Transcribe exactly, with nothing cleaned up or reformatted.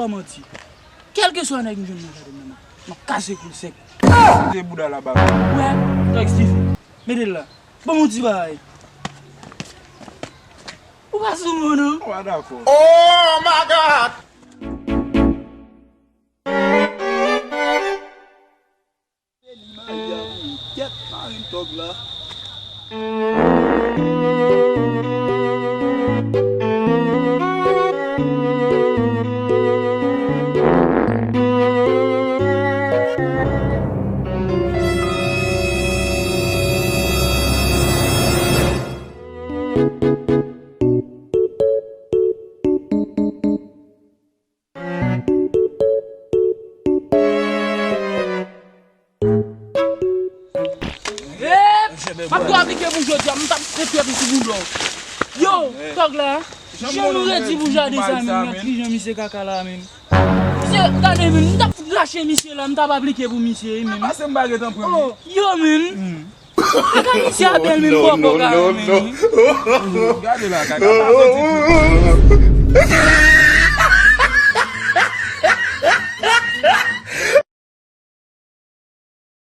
Manti. Kèlkeswa nèg m jwenn nan jaden nan, m ap kase kou l sèk. Kite bouda la ba mwen. Wè, Thug Stephens. Mete l la. Ban m yon ti bagay. Ou pa sou moun, non? Ou pa dakò. Oh my God! Li mari a wi. Kèt, marenn Thug la. Ep! M ap tou aplike pou jodi a, m t ap fè pyè pou sou boulon. Yo, Thug la, jan nou redi pou jaden sa menm, gad kijan misye kaka la menm. Misye, gade menm, m t ap fout rache misye la, m t ap aplike pou misye wi menm. Pase m pa gentan pran. Oh, yo menm. Kaka misye a bèl menm bòkò ka menm. Gade la, kaka pa soti tou.